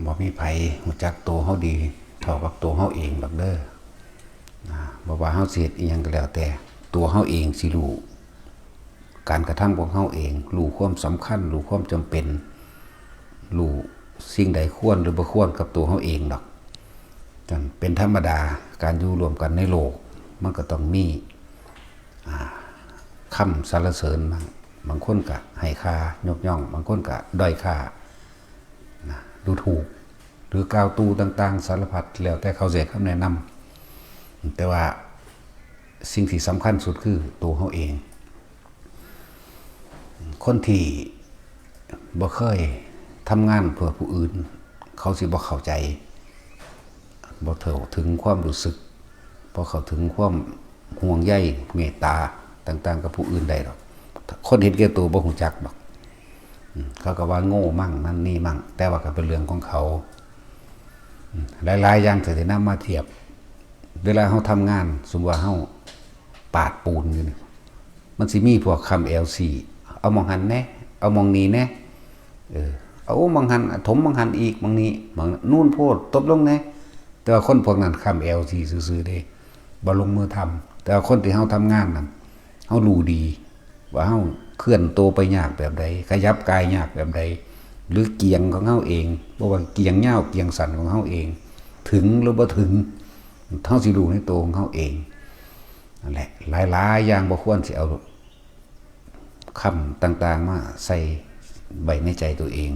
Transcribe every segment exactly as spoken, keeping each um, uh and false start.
บ่มีไผรู้จักตัวเฮาดีเท่ากับตัวเฮาเองดอกเด้อ นะ บ่ว่าเฮาสิเฮ็ดอิหยังก็แล้วแต่ ตัวเฮาเองสิรู้ การกระทำของเฮาเอง รู้ความสำคัญ รู้ความจำเป็น รู้สิ่งใดควรหรือบ่ควรกับตัวเฮาเองดอก จั่งเป็นธรรมดา การอยู่ร่วมกันในโลก มันก็ต้องมี อ่า คำสรรเสริญบ้าง บางคนก็ให้ค่ายกย่อง บางคนก็ด้อยค่า นะ ดูถูก หรือกล่าวตู่ต่างๆ สารพัด แล้วแต่เขาสิให้คำแนะนำ แต่ว่าสิ่งที่สำคัญสุดคือตัวเฮาเอง คนที่บ่เคยทำงานเพื่อผู้อื่น เขาสิบ่เข้าใจ บ่เข้าถึงความรู้สึก บ่เข้าถึงความห่วงใย เมตตาต่างๆ กับผู้อื่นได้ดอก คนเห็นแก่ตัวบ่รู้จักดอก อืม เขาก็ว่าโง่มั่งนั่นนี่มั่ง แต่ว่าก็เป็นเรื่องของเขา อืม หลายๆ อย่างที่นำมาเทียบ เวลาเฮาทำงาน สมมุติว่าเฮาปาดปูนอยู่นี่ มันสิมีพวกคำ แอลซี เอาหม่องหั่นแหน่ เอาหม่องนี้แหน่ เออ เอาหม่องหั่น ถมหม่องหั่นอีก หม่องนี้ หม่องนู่นโพด ตบลงแหน่ แต่ว่าคนพวกนั้นคำ แอลซี ซื่อๆ เด้ บ่ลงมือทำ แต่ว่าคนที่เฮาทำงานนั่น เฮารู้ดี ว่าเฮาเคลื่อนตัวไปยากแบบใด ขยับกายยากแบบใด หรือเกียงของเฮาเอง บ่ว่าเกียงยาวเกียงสั้นของเฮาเอง ถึงหรือบ่ถึง เฮาสิรู้ในตัวของเฮาเอง นั่นแหละ หลายๆ อย่างบ่ควรสิเอาคำต่างๆ มาใส่ไว้ในใจตัวเอง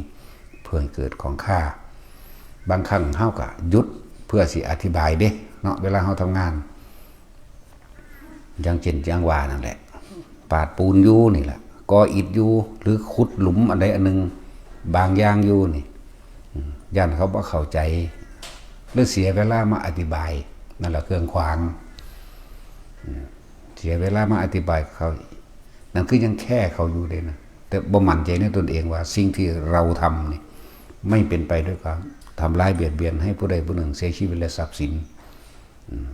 เพื่อให้เกิดของค่า บางครั้งเฮาก็หยุดเพื่อสิอธิบายเด้เนาะ เวลาเฮาทำงาน อย่างเช่นอย่างว่านั่นแหละ ปาดปูนอยู่นี่แหละ ก่ออิฐอยู่ หรือขุดหลุมอันใดอันหนึ่ง บางอย่างอยู่นี่ อืม ย่านเขาบ่เข้าใจ หรือเสียเวลามาอธิบาย นั่นแหละเครื่องขวาง อืม เสียเวลามาอธิบายเขา นั่นคือยังแค่เขาอยู่เลยนะ แต่บ่มั่นใจในตนเองว่าสิ่งที่เราทำนี่ ไม่เป็นไปด้วยความทำร้ายเบียดเบียนให้ผู้ใดผู้หนึ่งเสียชีวิตและทรัพย์สิน อืม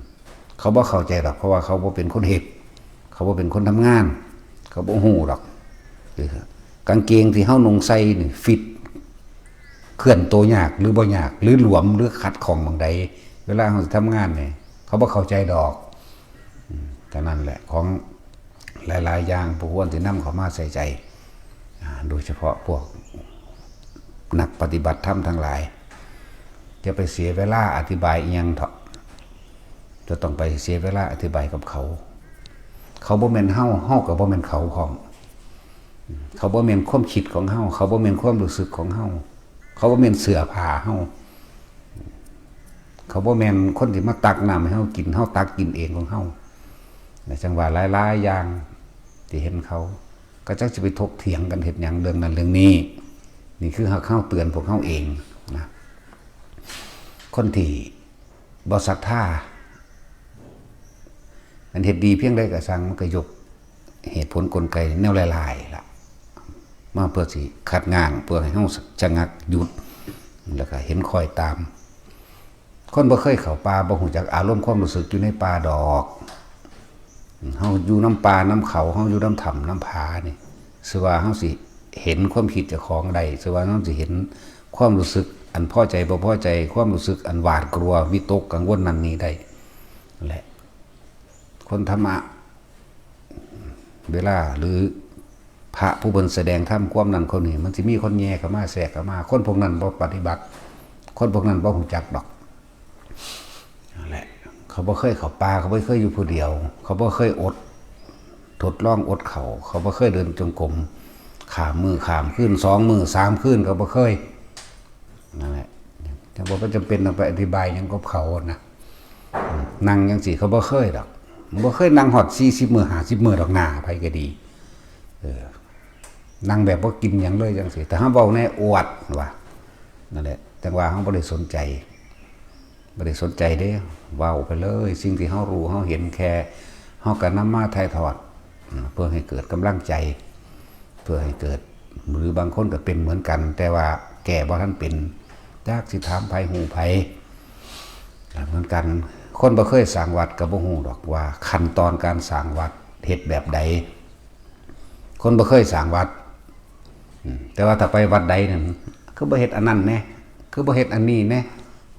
เขาบ่เข้าใจดอก เพราะว่าเขาบ่เป็นคนเฮ็ด เขาบ่เป็นคนทำงาน เขาบ่ฮู้ดอก คือกางเกงที่เฮานุ่งใส่นี่ fit เคลื่อนตัวยากหรือบ่ยาก หรือหลวมหรือขัดข้องหม่องใด เวลาเฮาสิทำงานนี่ เขาบ่เข้าใจดอก อืม แต่นั่นแหละ ของหลายๆ อย่างบ่ควรสินำเข้ามาใส่ใจ อ่า โดยเฉพาะพวกนักปฏิบัติธรรมทั้งหลาย จะไปเสียเวลาอธิบายอิหยังเถาะ จะต้องไปเสียเวลาอธิบายกับเขา เขาบ่แม่นเฮา เฮาก็บ่แม่นเขาพร้อม เขาบ่แม่นความคิดของเฮา เขาบ่แม่นความรู้สึกของเฮา เขาบ่แม่นเสื้อผ้าเฮา เขาบ่แม่นคนที่มาตักน้ำให้เฮากิน เฮาตักกินเองของเฮา นะ จั่งว่าหลายๆ อย่างที่เห็นเขา ก็จักสิไปถกเถียงกันเฮ็ดหยังเรื่องนั้นเรื่องนี้ นี่คือเฮาเตือนพวกเฮาเองนะ คนที่บ่ศรัทธา อันเฮ็ดดีเพียงใดก็ซั่ง มันก็ยกเหตุผลกลไกแนวหลายๆ ล่ะ มาเพื่อสิคัดง้าง เพื่อให้เฮาชะงักหยุด แล้วก็เห็นคอยตาม คนบ่เคยเข้าป่าบ่ฮู้จักอารมณ์ความรู้สึกอยู่ในป่าดอก เฮาอยู่นำป่านำเขา เฮาอยู่นำถ้ำนำผานี่ ซื่อว่าเฮาสิเห็นความคิดเจ้าของได้ ซื่อว่าเฮาสิเห็นความรู้สึกอันพอใจบ่พอใจ ความรู้สึกอันหวาดกลัว วิตกกังวลนั่นนี่ได้ นั่นแหละ คนธรรมะ เวลาหรือพระผู้เพิ่นแสดงธรรมความนั้นความนี้ มันสิมีคนแย่เข้ามาแทรกเข้ามา คนพวกนั้นบ่ปฏิบัติ คนพวกนั้นบ่ฮู้จักดอก นั่นแหละ เขาบ่เคยเข้าป่า เขาบ่เคยอยู่ผู้เดียว เขาบ่เคยอด ทดลองอดข้าว เขาบ่เคยเดินจงกรม ข้ามมื้อข้ามคืน สองมื้อสามคืน เขาบ่เคย นั่นแหละ จั่งบ่จำเป็นต้องไปอธิบายหยังกับเขานะ อืม นั่งจั่งซี้เขาบ่เคยดอก บ่เคยนั่งฮอดสี่สิบมื้อ ห้าสิบมื้อดอก หน้าไผก็ดี เออ นั่งแบบบ่กินหยังเลยจั่งซี้ แต่เฮาเว้าแหน่อวดว่า นั่นแหละ จั่งว่าเฮาบ่ได้สนใจ บ่ได้สนใจเด้ เว้าไปเลย สิ่งที่เฮารู้เฮาเห็น แค่เฮาก็นำมาถ่ายทอด อืม เพื่อให้เกิดกำลังใจ เพื่อให้เกิด หรือบางคนก็เป็นเหมือนกัน แต่ว่าแก้บ่ทันเป็น จักสิถามไผฮู้ไผ เหมือนกัน คนบ่เคยสร้างวัดก็บ่ฮู้ดอกว่าขั้นตอนการสร้างวัดเฮ็ดแบบใด คนบ่เคยสร้างวัด อืม แต่ว่าถ้าไปวัดใดนั่น คือบ่เฮ็ดอันนั้นแหน่ คือบ่เฮ็ดอันนี้แหน่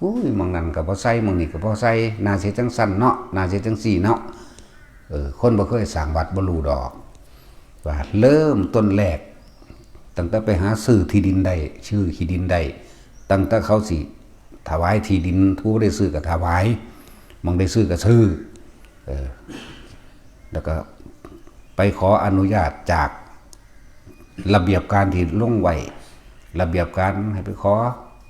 อุ้ย หม่องนั้นก็บ่ใส่ หม่องนี้ก็บ่ใส่ น่าสิจังซั่นเนาะ น่าสิจังซี่เนาะ เออ คนบ่เคยสร้างวัดบ่รู้ดอก ว่าเริ่มต้นแรก ตั้งแต่ไปหาซื้อที่ดินได้ ซื้อที่ดินได้ ตั้งแต่เขาสิถวายที่ดิน ผู้ได้ซื้อก็ถวาย หม่องได้ซื้อก็ซื้อ เออ แล้วก็ไปขออนุญาตจากระเบียบการที่ลงไว้ ระเบียบการให้ไปขอ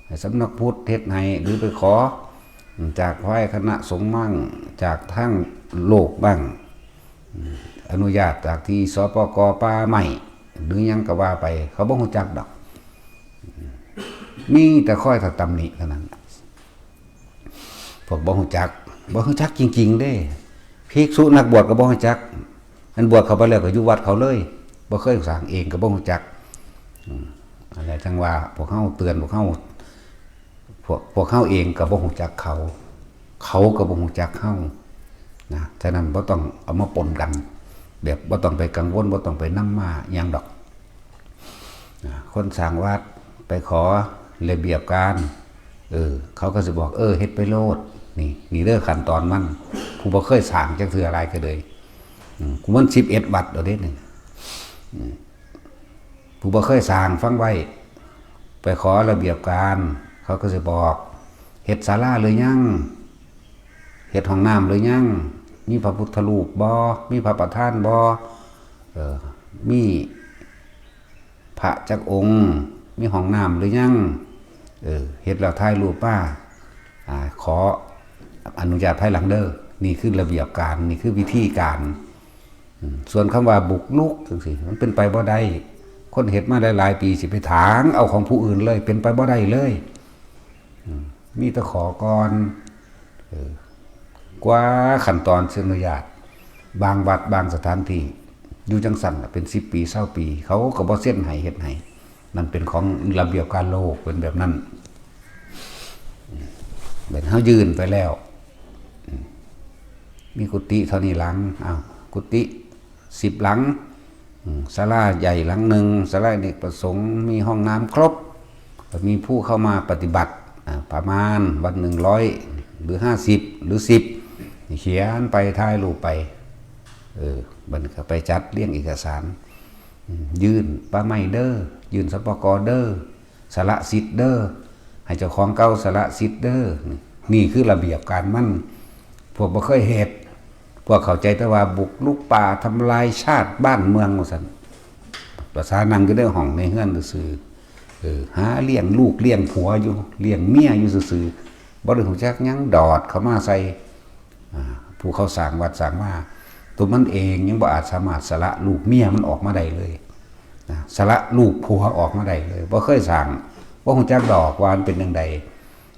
ให้สำนักพุทธเฮ็ดให้ หรือไปขอจากฝ่ายคณะสงฆ์มั่ง จากทางโลกบ้าง อนุญาตจากที่ สปก ป่าไม้ หรือหยังก็ว่าไป เขาบ่ฮู้จักดอก มีแต่คอยแต่ตำหนิเท่านั้น พวกบ่ฮู้จัก บ่ฮู้จักจริงๆ เด้ ภิกษุนักบวชก็บ่ฮู้จัก อันบวชเข้าไปแล้วก็อยู่วัดเขาเลย บ่เคยสร้างเองก็บ่ฮู้จัก อืม อันนี้จั่งว่าพวกเฮาเตือนพวกเฮา พวก พวกเฮาเองก็บ่ฮู้จักเขา เขาก็บ่ฮู้จักเฮา นะ ฉะนั้นบ่ต้องเอามาปนกัน แบบบ่ต้องไปกังวล บ่ต้องไปนำมาหยังดอก นะ คนสร้างวัดไปขอระเบียบการ เออ เขาก็สิบอก เออ เฮ็ดไปโลด นี่ นี่เด้อขั้นตอนมัน ผู้บ่เคยสร้างจักเทื่อหลายก็เลย อืม กูมันสิบเอ็ดวัดเอาเด้นี่ อืม ผู้บ่เคยสร้างฟังไว้ ไปขอระเบียบการ เขาก็สิบอก เฮ็ดศาลาหรือยัง เฮ็ดห้องน้ำหรือยัง มีพระพุทธรูปบ่ มีพระประธานบ่ เออ มีพระจักองค์ มีห้องน้ำหรือยัง เออ เฮ็ดแล้วถ่ายรูปมา อ่า ขออนุญาตภายหลังเด้อ นี่คือระเบียบการ นี่คือวิธีการ อืม ส่วนคำว่าบุกรุกจังซี้ มันเป็นไปบ่ได้ คนเฮ็ดมาหลายๆ ปีสิไปถางเอาของผู้อื่นเลย เป็นไปบ่ได้เลย อืม มีแต่ขอก่อน เออ กว่าขั้นตอนสิอนุญาต บางวัดบางสถานที่ อยู่จังซั่นน่ะเป็นสิบปี ซาวปี เขาก็บ่เซ็นให้เฮ็ดให้ นั่นเป็นของระเบียบการโลก เป็นแบบนั้น อืม เป็นเฮายื่นไปแล้ว อืม มีกุฏิเท่านี้หลัง อ้าว กุฏิสิบหลัง อืม ศาลาใหญ่หลังหนึ่ง ศาลาอเนกประสงค์ มีห้องน้ำครบ ก็มีผู้เข้ามาปฏิบัติ อ่า ประมาณวันหนึ่งร้อย หรือห้าสิบ หรือสิบ เขียนไปถ่ายรูปไป เออ บัดนี้ก็ไปจัดเรียงเอกสาร อืม ยื่นป่าไม้เด้อ ยื่น สปก เด้อ สละสิทธิ์เด้อ ให้เจ้าของเก่าสละสิทธิ์เด้อ นี่ นี่คือระเบียบการมัน พวกบ่เคยเฮ็ด พวกเข้าใจแต่ว่าบุกรุกป่าทำลายชาติบ้านเมืองว่าซั่น ภาษานั่งอยู่ในห้องในเฮือนซื่อๆ เออ หาเลี้ยงลูกเลี้ยงผัวอยู่ เลี้ยงเมียอยู่ซื่อๆ บ่ได้ฮู้จักหยัง ดอดเข้ามาใส่ อ่า ผู้เขาสร้างวัดสร้างวา ตัวมันเองยังบ่อาจสามารถสละลูกเมียมันออกมาได้เลย นะ สละลูกผัวออกมาได้เลย บ่เคยสร้าง บ่ฮู้จักดอกว่ามันเป็นจั่งใด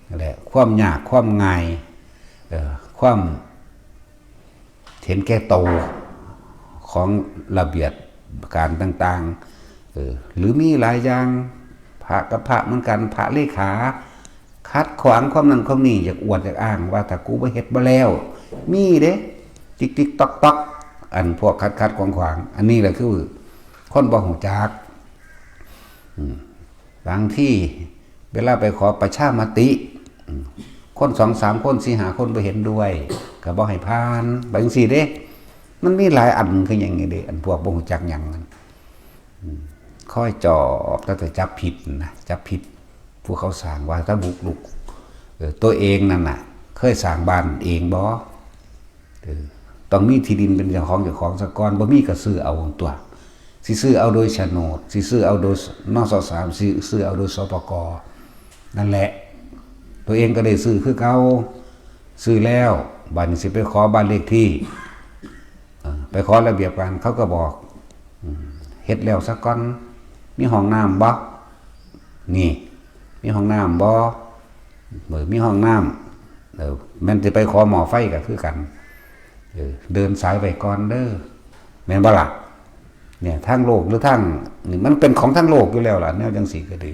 นั่นแหละ ความยาก ความง่าย เอ่อ ความเห็นแก่โตของระเบียบการต่างๆ เออ หรือมีหลายอย่าง พระกับพระเหมือนกัน พระเลขา ขัดขวางความนั้นความนี้ อยากอวดอยากอ้างว่าถ้ากูบ่เฮ็ดบ่แล้ว มีเด้ ติ๊กติ๊กต๊อกต๊อก อันพวกขัดขัดขวางขวาง อันนี้แหละคือคนบ่ฮู้จัก อืม บางทีเวลาไปขอประชามติ อืม คนสองสามคน สี่ห้าคนบ่เห็นด้วย ก็บ่ให้ผ่าน ไปจั่งซี้เด้ มันมีหลายอันคือหยังนี่เด้ อันพวกบ่ฮู้จักหยังนั่น อืม คอยจอบ แต่จับผิดนะ จับผิด ผู้เขาสร้างว่าถ้าบุกรุก เออ ตัวเองนั่นน่ะ เคยสร้างบ้านเองบ่ เออ ต้องมีที่ดินเป็นเจ้าของเจ้าของซะก่อน บ่มีก็ซื้อเอาตั๊ว สิซื้อเอาโดยโฉนด สิซื้อเอาโดย นสสาม สิซื้อเอาโดย สปก นั่นแหละ ตัวเองก็ได้ซื้อคือเก่า ซื้อแล้ว บัดนี้สิไปขอบ้านเลขที่ เอ่อ ไปขอระเบียบการ เขาก็บอก อืม เฮ็ดแล้วซะก่อน มีห้องน้ำบ่ นี่ มีห้องน้ำบ่ เออ มีห้องน้ำ เออ แม่นสิไปขอหม้อไฟก็คือกัน เออ เดินสายไว้ก่อนเด้อ แม่นบ่ล่ะ เนี่ย ทางโลกหรือทาง นี่มันเป็นของทางโลกอยู่แล้วล่ะ แนวจั่งซี้ก็ดี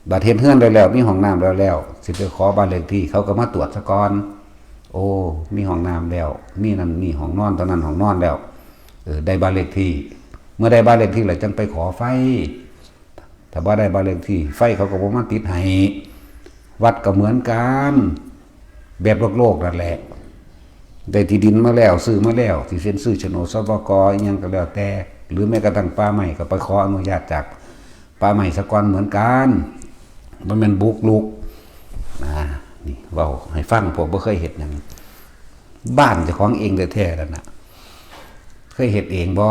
บัดเฮ็ดเฮือนได้แล้ว มีห้องน้ำแล้วแล้ว สิไปขอบ้านเลขที่ เขาก็มาตรวจซะก่อน โอ้ มีห้องน้ำแล้ว มีนั่น มีห้องนอน เท่านั้นห้องนอนแล้ว เออ ได้บ้านเลขที่ เมื่อได้บ้านเลขที่แล้วจั่งไปขอไฟ ถ้าบ่ได้บ้านเลขที่ ไฟเขาก็บ่มาติดให้ วัดก็เหมือนกัน แบบโลกๆนั่นแหละ ได้ที่ดินมาแล้ว ซื้อมาแล้ว ที่เซ็นซื้อโฉนด สปก อิหยังก็แล้วแต่ หรือแม้กระทั่งป่าไม้ก็ไปขออนุญาตจากป่าไม้ซะก่อนเหมือนกัน บ่แม่นบุกรุกนะ นี่เว้าให้ฟัง พวกบ่เคยเฮ็ดหยัง บ้านเจ้าของเองแท้ๆนั่นน่ะ เคยเฮ็ดเองบ่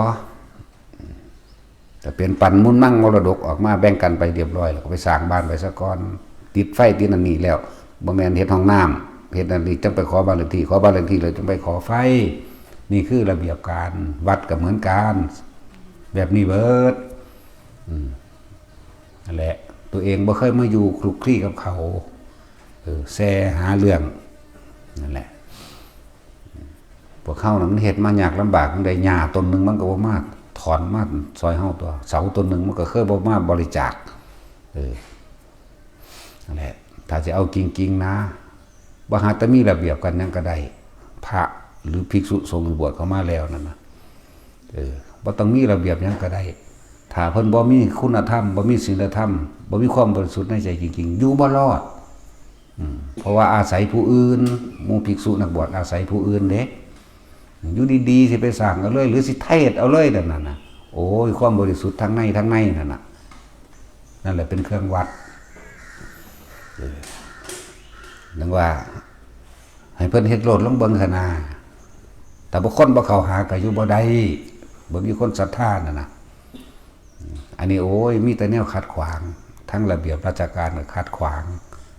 แต่เป็นปันมุนมังมรดกออกมาแบ่งกันไปเรียบร้อย แล้วก็ไปสร้างบ้านไปซะก่อน ติดไฟติดนั่นนี่แล้ว บ่แม่นเฮ็ดห้องน้ำ เฮ็ดนั่นนี่จังไปขอบ้านเลขที่ ขอบ้านเลขที่แล้วจังไปขอไฟ นี่คือระเบียบการ วัดก็เหมือนกัน แบบนี้เบิด อืม นั่นแหละ ตัวเองบ่เคยมาอยู่คลุกคลีกับเขา เออ แซ่หาเรื่อง นั่นแหละ พวกเฮาน่ะมันเฮ็ดมายากลำบากจั่งใด หญ้าต้นหนึ่งมันก็บ่มาถอนมาซอยเฮาตัว เสาต้นหนึ่งมันก็เคยบ่มาบริจาค เออ นั่นแหละ ถ้าสิเอาจริงๆนะ บ่หาแต่มีระเบียบกันหยังก็ได้ พระหรือภิกษุสงฆ์บวชเข้ามาแล้วนั่นน่ะ เออ บ่ต้องมีระเบียบหยังก็ได้ ถ้าเพิ่นบ่มีคุณธรรม บ่มีศีลธรรม บ่มีความบริสุทธิ์ในใจจริงๆ อยู่บ่รอด อืม เพราะว่าอาศัยผู้อื่น หมู่ภิกษุนักบวชอาศัยผู้อื่นเด้ อยู่ดีๆ สิไปสร้างเอาเลย หรือสิเทศเอาเลยนั่นน่ะนะ โอ้ย ความบริสุทธิ์ทั้งในทั้งในนั่นน่ะ นั่นแหละเป็นเครื่องวัด เออ นึกว่า ให้เพิ่นเฮ็ดโลดลองเบิ่งหั้นนะ แต่บ่คนบ่เข้าหาก็อยู่บ่ได้ บ่มีคนศรัทธานั่นน่ะ อันนี้โอ้ย มีแต่แนวขัดขวาง ทั้งระเบียบราชการก็ขัดขวาง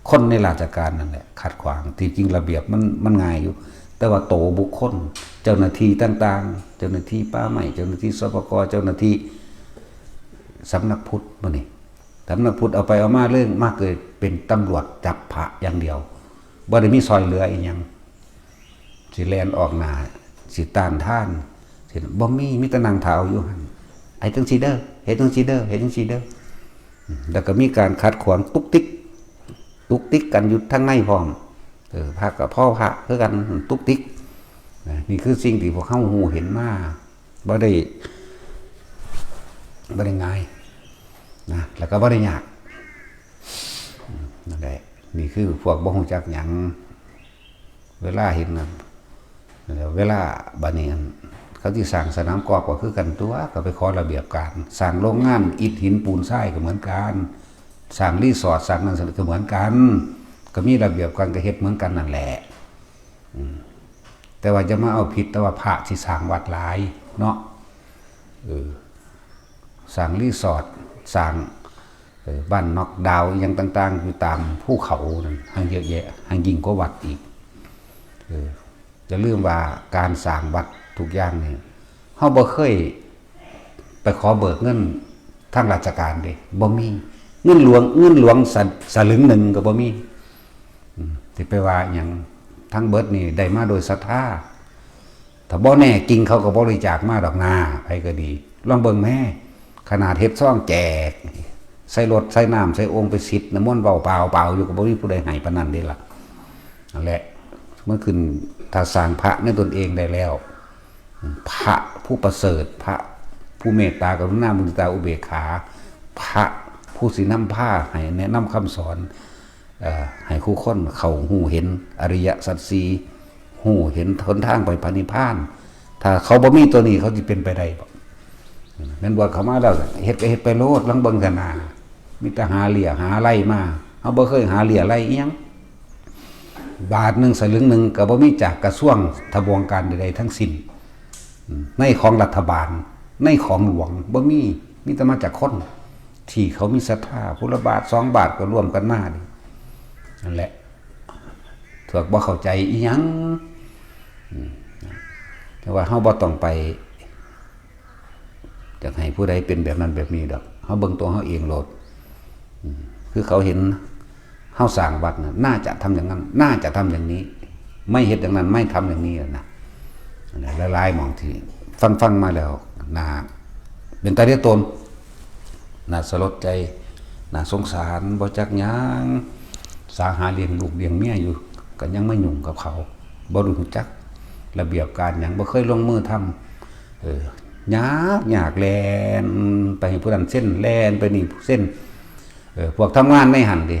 คนในราชการนั่นแหละขัดขวาง ที่จริงระเบียบมัน มันง่ายอยู่ แต่ว่าโตบุคคล เจ้าหน้าที่ต่างๆ เจ้าหน้าที่ป่าไม้ เจ้าหน้าที่ สปก เจ้าหน้าที่สำนักพุทธมื้อนี้ สำนักพุทธเอาไปเอามาเรื่องมากเกิดเป็นตำรวจจับพระอย่างเดียว บ่ได้มีซอยเหลืออีหยัง สิแล่นออกหน้า สิต้านทาน สิ บ่มี มีแต่นั่งท่าเอาอยู่หั่น ไอ้จังซี่เด้อ เฮ็ดจังซี่เด้อ เฮ็ดจังซี่เด้อ อืม แล้วก็มีการขัดขวางตุกติก ตุกติกกันอยู่ทางในพร้อม เออ พระก็พ้อพระคือกัน ตุกติก นะ นี่คือสิ่งที่พวกเฮาฮู้เห็นมา บ่ได้ บ่ได้ง่าย นะ แล้วก็บ่ได้ยาก อืม นั่นแหละ นี่คือพวกบ่ฮู้จักหยัง เวลาเห็นนะ แล้วเวลาบัดนี้อัน เขาสิสร้างสนามกอล์ฟก็คือกันตัว ก็ไปขอระเบียบการ สร้างโรงงานอิฐหินปูนทรายก็เหมือนกัน สร้างรีสอร์ท สร้างนั่นสร้างนี่ก็เหมือนกัน ก็มีระเบียบการ ก็เฮ็ดเหมือนกันนั่นแหละ อืม แต่ว่าจะมาเอาผิด แต่ว่าพระที่สร้างวัดหลายเนาะ เออ สร้างรีสอร์ท สร้าง เออ บ้านน็อกดาวน์อิหยังต่างๆ อยู่ตามภูเขานั่น แฮ่งเยอะแยะ แฮ่งยิ่งกว่าวัดอีก เออ อย่าลืมว่าการสร้างวัดทุกอย่างนี่ เฮาบ่เคยไปขอเบิกเงินทางราชการเด้ บ่มี เงินหลวง เงินหลวงสะ สลึงหนึ่งก็บ่มี อืม สิไปว่าหยัง ทั้งเบิดนี่ได้มาโดยศรัทธา ถ้าบ่แน่จริงเขาก็บริจาคมาดอกนา ไผก็ดี ลองเบิ่งแหม ขนาดเฮ็ดซองแจก ใส่รถ ใส่น้ำ ใส่โอ่งไปสิดน้ำมนต์เปล่าๆ อยู่ก็บ่มีผู้ใดให้ปานนั้นเด้ล่ะ นั่นแหละ มันขึ้น ถ้าสร้างพระในตนเองได้แล้ว พระผู้ประเสริฐ พระผู้เมตตากรุณามุทิตาอุเบกขา พระผู้สินำพาให้แนะนำคำสอน เอ่อ ให้คู่คนเข้าฮู้เห็นอริยสัจสี่ ฮู้เห็นหนทางไปพระนิพพาน ถ้าเขาบ่มีตัวนี้เขาสิเป็นไปได้บ่ แม่นบวชเข้ามาแล้ว เฮ็ดก็เฮ็ดไปโลด ลองเบิ่งซะนา มีแต่หาเลี้ยหาไล่มา เฮาบ่เคยหาเลี้ยไล่อิหยัง บาทหนึ่งสลึงหนึ่งก็บ่มีจากกระทรวงทบวงการใดๆทั้งสิ้น ในของรัฐบาล ในของหลวงบ่มี มีแต่มาจากคน ที่เขามีศรัทธา ผู้ละบาทสองบาทก็ร่วมกันมานี่ นั่นแหละ พวกบ่เข้าใจอิหยัง อืม แต่ว่าเฮาบ่ต้องไป อยากให้ผู้ใดเป็นแบบนั้นแบบนี้ดอก เฮาเบิ่งตัวเฮาเองโลด อืม คือเขาเห็นเฮาสร้างวัดน่ะ น่าจะทำอย่างนั้น น่าจะทำอย่างนี้ ไม่เฮ็ดอย่างนั้น ไม่ทำอย่างนี้นะ หลายๆหม่องที่ฟังๆมาแล้ว น่าเป็นตาเลียตน น่าสลดใจ น่าสงสาร บ่จักหยัง สาหาเลี้ยงลูกเลี้ยงเมียอยู่ ก็ยังมายุ่งกับเขา บ่รู้จักระเบียบการหยัง บ่เคยลงมือทำ เออ ยาก ยาก แล่นไปให้ผู้นั้นเซ็น แล่นไปนี่เซ็น เออ พวกทำงานในหั่นเด้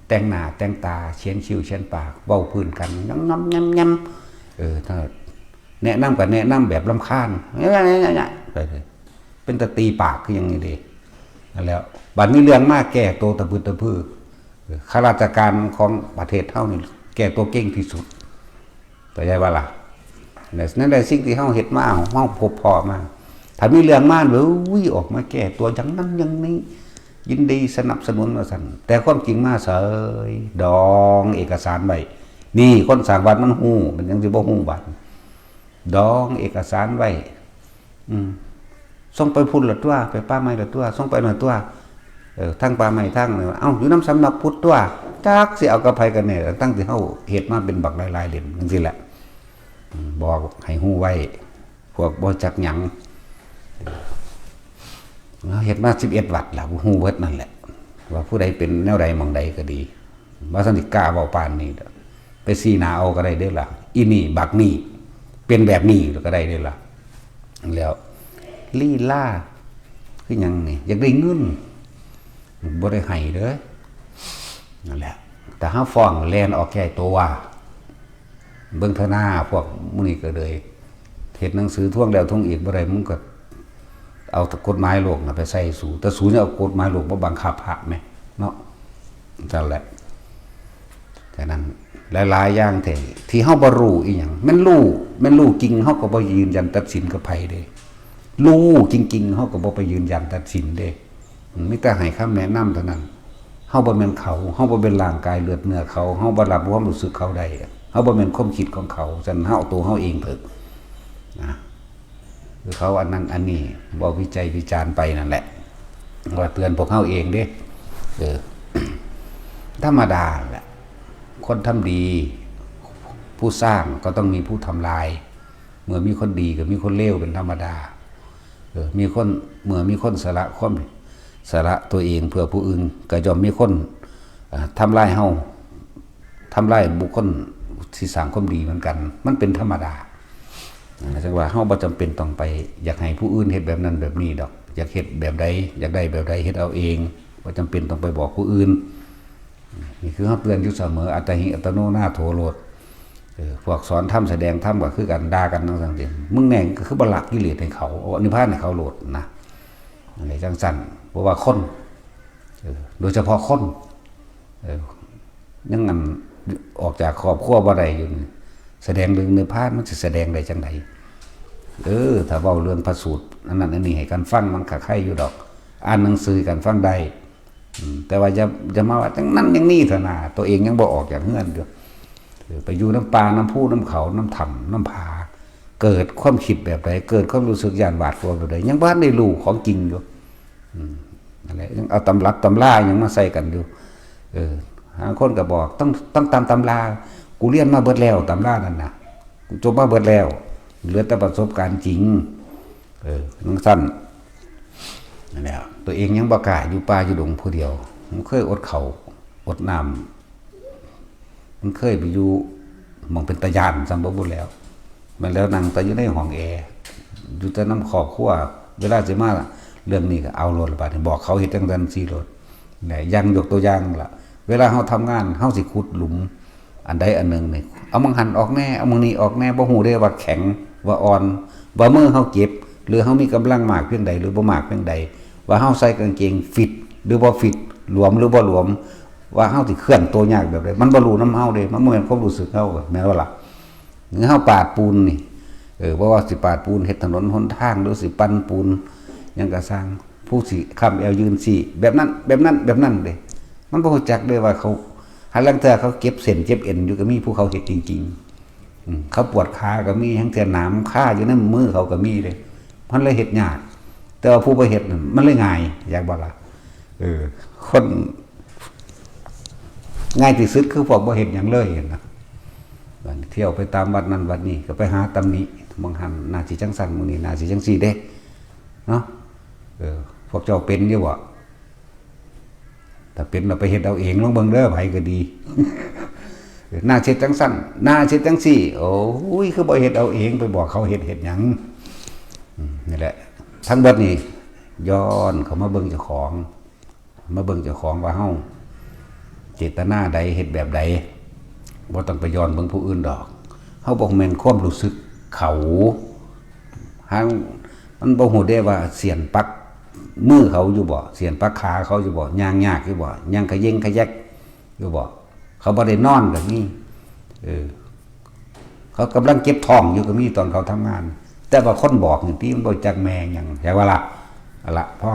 แต่งหน้าแต่งตาเขียนคิ้วเขียนปาก เว้าพื้นกัน ยำยำยำยำ เออ ถ้าแนะนำก็แนะนำแบบรำคาญ ไปเลย เป็นตาตีปากคือหยังนี่เด้ นั่นแหล้ว บัดมีเรื่องมาแก้ตัวตะพึดตะพือ เออ ข้าราชการของประเทศเฮานี่แก้ตัวเก่งที่สุด เข้าใจบ่ล่ะ นั่นแหละสิ่งที่เฮาเฮ็ดมา เฮาพบพ้อมา ถ้ามีเรื่องมา เอ้ย ออกมาแก้ตัวอย่างนั้นอย่างนี้ ยินดีสนับสนุนว่าซั่น แต่ความจริงมาเสย ดองเอกสารไว้ นี่คนสร้างวัดมันฮู้ มันยังสิบ่ฮู้บัด ดองเอกสารไว้ อืม ส่งไปพุ้นละตัว ไปป่าไม้ละตัว ส่งไปนั่นตัว เออ ทั้งป่าไม้ทั้ง เอ้า อยู่นำสำนักพุทธตัว จักสิเอากับไผกันแน่ ตั้งที่เฮาเฮ็ดมาเป็นบักหลายๆเล่มจังซี่แหละ อืม บอกให้ฮู้ไว้ พวกบ่จักหยัง เฮาเฮ็ดมาสิบเอ็ดวัดล่ะ ฮู้เบิดนั่นแหละ ว่าผู้ใดเป็นแนวใดหม่องใดก็ดี ว่าซั่นสิกล้าเว้าปานนี้ ไปชี้หน้าเอาก็ได้เด้อล่ะ อีนี่บักนี่ เป็นแบบนี้ก็ได้เด้อล่ะ แล้วลีลาคือหยังนี่ อยากได้เงิน บ่ได้ให้เด้อ นั่นแหละ แต่เฮาฟ้องแล่นออกแก้ตัว เบิ่งเถาะหน้าพวกหมู่นี้ก็เลย เฮ็ดหนังสือทวงแล้วทวงอีกบ่ได้ มึงก็เอากฎหมายโลกน่ะไปใส่สู แต่สูยังเอากฎหมายโลกมาบังคับพระแหมเนาะ นั่นแหละ ฉะนั้นหลายๆอย่างที่ ที่เฮาบ่รู้อีหยัง แม่นรู้ แม่นรู้จริง เฮาก็บ่ยืนยันตัดสินกับไผเด้ รู้จริงๆ เฮาก็บ่ไปยืนยันตัดสินเด้ อืม มีแต่ให้คำแนะนำเท่านั้น เฮาบ่แม่นเขา เฮาบ่เป็นร่างกายเลือดเนื้อเขา เฮาบ่รับความรู้สึกเขาได้ เฮาบ่แม่นความคิดของเขา ฉะนั้นเฮาเอาตัวเฮาเองเถอะ นะ คือเขาอันนั้นอันนี้ เว้าวิจัยวิจารณ์ไปนั่นแหละ ว่าเตือนพวกเฮาเองเด้ เออ ธรรมดาแหละ คนทำดี ผู้สร้างก็ต้องมีผู้ทำลาย เมื่อมีคนดีก็มีคนเลวเป็นธรรมดา เออ มีคน เมื่อมีคนสละความ สละตัวเองเพื่อผู้อื่น ก็ย่อมมีคน อ่า ทำลายเฮา ทำลายบุคคลที่สร้างความดีเหมือนกัน มันเป็นธรรมดา นะ จังว่าเฮาบ่จำเป็นต้องไปอยากให้ผู้อื่นเฮ็ดแบบนั้นแบบนี้ดอก อยากเฮ็ดแบบใด อยากได้แบบใด เฮ็ดเอาเอง บ่จำเป็นต้องไปบอกผู้อื่น นี่คือเฮาเตือนอยู่เสมอ อัตตาหิอัตโนนาโถโลด เออ พวกสอนธรรมแสดงธรรมก็คือกัน ด่ากันจั่งซั้นติ มึงแน่ก็คือบ่ละกิเลสให้เขา เอานิพพานให้เขาโลดนะ อะไรจั่งซั้น เพราะว่าคน เออ โดยเฉพาะคน เออ ยังอันออกจากครอบครัวบ่ได้อยู่นี่ แสดงเรื่องนิพพานมันสิแสดงได้จั่งใด เออ ถ้าเว้าเรื่องพระสูตรอันนั้นอันนี้ให้กันฟังมันก็ไคอยู่ดอก อ่านหนังสือให้กันฟังได้ อืม แต่ว่าอย่า อย่ามาว่าจั่งนั้นจั่งนี้เถาะนา ตัวเองยังบ่ออกจากเฮือนอยู่ เออ ไปอยู่นำป่านำภูนำเขานำถ้ำนำผา เกิดความคิดแบบใด เกิดความรู้สึกย้านหวาดกลัวแบบใด ยังบ่ทันได้รู้ของจริงอยู่ อืม นั่นแหละ ยังเอาตำรับตำรายังมาใส่กันอยู่ เออ บางคนก็บอก ต้อง ต้องตามตำรา กูเรียนมาเบิดแล้วตำรานั่นน่ะ กูจบมาเบิดแล้ว เหลือแต่ประสบการณ์จริง เออ จั่งซั้น นั่นแหละ ตัวเองยังบ่กล้าอยู่ป่าอยู่ดงผู้เดียว มันเคยอดข้าวอดน้ำ มันเคยไปอยู่หม่องเป็นตาย้านซ้ำบ่บุแล้ว แม่นแล้วนั่งแต่อยู่ในห้องแอร์ อยู่แต่นำครอบครัว เวลาสิมาเรื่องนี้ก็เอาโลดละบาดนี้ บอกเขาเฮ็ดจั่งซั้นซี้โลด นะ อย่างยกตัวอย่างล่ะ เวลาเฮาทำงาน เฮาสิขุดหลุม อันใดอันหนึ่งนี่ เอาหม่องหั่นออกแน่ เอาหม่องนี้ออกแน่ บ่ฮู้เด้ว่าแข็ง ว่าอ่อน ว่ามือเฮาเจ็บ หรือเฮามีกำลังมากเพียงใด หรือบ่มากเพียงใด ว่าเฮาใส่กางเกงฟิต หรือบ่ฟิต หลวมหรือบ่หลวม ว่าเฮาสิเคลื่อนตัวยากแบบใด มันบ่รู้นำเฮาเด้ มันบ่แม่นความรู้สึกเฮา แม่นบ่ล่ะ หรือเฮาปาดปูนนี่ เออ บ่ว่าสิปาดปูนเฮ็ดถนนหนทาง หรือสิปั่นปูน หยังก็ซ่าง ผู้สิค้ำแอวยืนซี้ แบบนั้น แบบนั้น แบบนั้นเด้ มันบ่รู้จักเด้ว่าเขา หาลางเทื่อเขาเจ็บเส้นเจ็บเอ็นอยู่ก็มี ผู้เขาเฮ็ดจริงๆ อืม เขาปวดขาก็มี หางเทื่อหนามคาอยู่ในมือเขาก็มีเด้ มันเลยเฮ็ดยาก แต่ว่าผู้บ่เฮ็ดนั่นมันเลยง่าย อยากบ่ล่ะ เออ คน ง่ายที่สุดคือพวกบ่เฮ็ดหยังเลยนะ บัดนี้เที่ยวไปตามวัดนั่นวัดนี้ ก็ไปหาตำหนิ หม่องหั่นน่าสิจั่งซั้น หม่องนี้น่าสิจั่งซี้เด้ เนาะ เออ พวกเจ้าเป็นอยู่บ่ ถ้าเป็นแล้วไปเฮ็ดเอาเอง ลองเบิ่งเด้อ ไผก็ดี น่าสิเฮ็ดจั่งซั้น น่าสิเฮ็ดจั่งซี้ โอ้ย คือบ่เฮ็ดเอาเอง ไปบอกเขาเฮ็ด เฮ็ดหยัง อืม นี่แหละ ทั้งเบิดนี่ ย้อนเข้ามาเบิ่งเจ้าของ มาเบิ่งเจ้าของว่าเฮา เจตนาใด เฮ็ดแบบใด บ่ต้องไปย้อนเบิ่งผู้อื่นดอก เฮาบ่แม่นความรู้สึกเขา หาง มันบ่ฮู้เด้ว่าเสี้ยนปักมือเขาอยู่บ่ เสี้ยนปักขาเขาอยู่บ่ ย่างยากอยู่บ่ ย่างขะเย็งขะแยกอยู่บ่ เขาบ่ได้นอนก็มี เออ เขากำลังเจ็บท้องอยู่ก็มีตอนเขาทำงาน แต่ว่าคนบอกนี่ติมันบ่จักแม่หยัง ใช่ว่าล่ะ เอาละ พอ